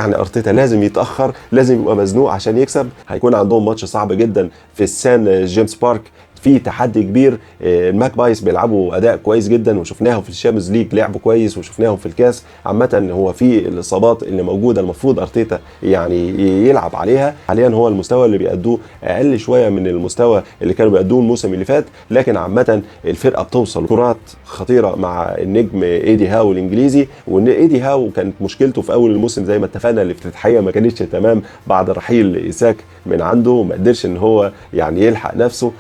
يعني ارتيتا لازم يتاخر، لازم يبقى مزنوق عشان يكسب. هيكون عندهم ماتش صعب جدا في السان جيمس بارك، في تحدي كبير. الماكبايس بيلعبوا اداء كويس جدا، وشفناهم في ال Champions League لعبوا كويس، وشفناهم في الكاس. عامة هو في الاصابات اللي موجودة المفروض ارتيتا يعني يلعب عليها. حاليا هو المستوى اللي بيأدوه اقل شوية من المستوى اللي كانوا بيأدوه الموسم اللي فات، لكن عامة الفرقة بتوصل كرات خطيرة مع النجم ايدي هاو الانجليزي. وان ايدي هاو كانت مشكلته في اول الموسم زي ما اتفقنا الافتتاحيه ما كانتش تمام بعد رحيل ايساك من عنده، وما قدرش ان هو يعني يلحق نفسه.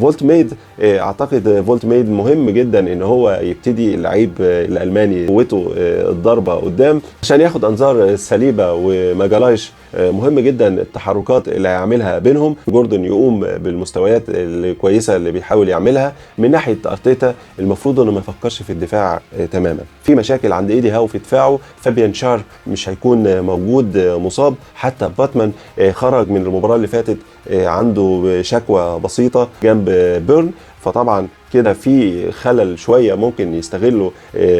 فولتميد، اعتقد فولتميد مهم جدا ان هو يبتدي اللعيب الالماني قوته الضربة قدام عشان ياخد انظار سليبه وماجالايش. مهم جدا التحركات اللي هيعملها بينهم. جوردن يقوم بالمستويات الكويسة اللي بيحاول يعملها. من ناحية ارتيتا المفروض انه ما يفكرش في الدفاع تماما. في مشاكل عند ايدي هاو في دفاعه، فابيان شار مش هيكون موجود، مصاب. حتى باتمان خرج من المباراة اللي فاتت عنده شكوى بسيطة جنب بيرن، فطبعا كده في خلل شوية ممكن يستغله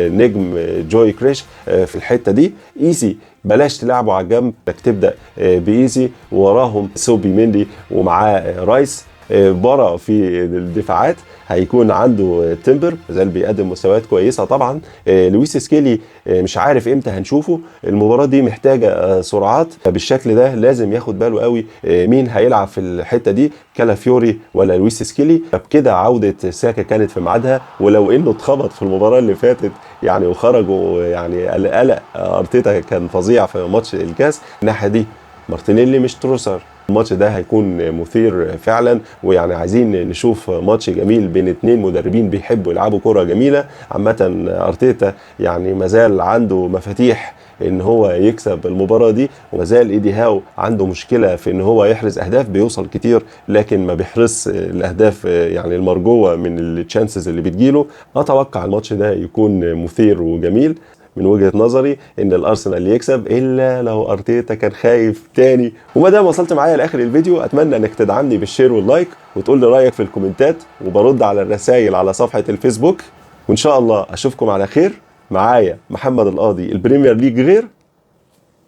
نجم جوي كريش في الحتة دي. ايزي بلاش تلعبه على الجنب، انك تبدا بايزي وراهم سوبي مندي ومعاه رايس. بره في الدفاعات هيكون عنده تيمبر زي اللي بيقدم مستويات كويسة طبعا. لويس سكيلي مش عارف امتى هنشوفه. المباراة دي محتاجه سرعات بالشكل ده، لازم ياخد باله قوي مين هيلعب في الحتة دي، كالافيوري ولا لويس سكيلي. فبكده عوده ساكا كانت في ميعادها، ولو انه اتخبط في المباراة اللي فاتت يعني وخرجوا يعني قلق ارتيتا كان فظيع في ماتش الكاس. الناحية دي مارتينيلي مش تروسر. الماتش ده هيكون مثير فعلا، ويعني عايزين نشوف ماتش جميل بين اتنين مدربين بيحبوا يلعبوا كرة جميلة. عامة ارتيتا يعني مازال عنده مفاتيح ان هو يكسب المباراة دي، ومازال ايدي هاو عنده مشكلة في ان هو يحرز اهداف، بيوصل كتير لكن ما بيحرز الاهداف يعني المرجوة من ال chances اللي بتجيله. اتوقع الماتش ده يكون مثير وجميل. من وجهة نظري ان الارسنال يكسب، الا لو ارتيتا كان خايف تاني. وما دام وصلت معايا لاخر الفيديو اتمنى انك تدعمني بال share وال like، وتقول لي رايك في الكومنتات، وبرد على الرسائل على صفحة الفيسبوك. وان شاء الله اشوفكم على خير. معايا محمد القاضي، ال Premier League غير.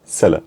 سلام.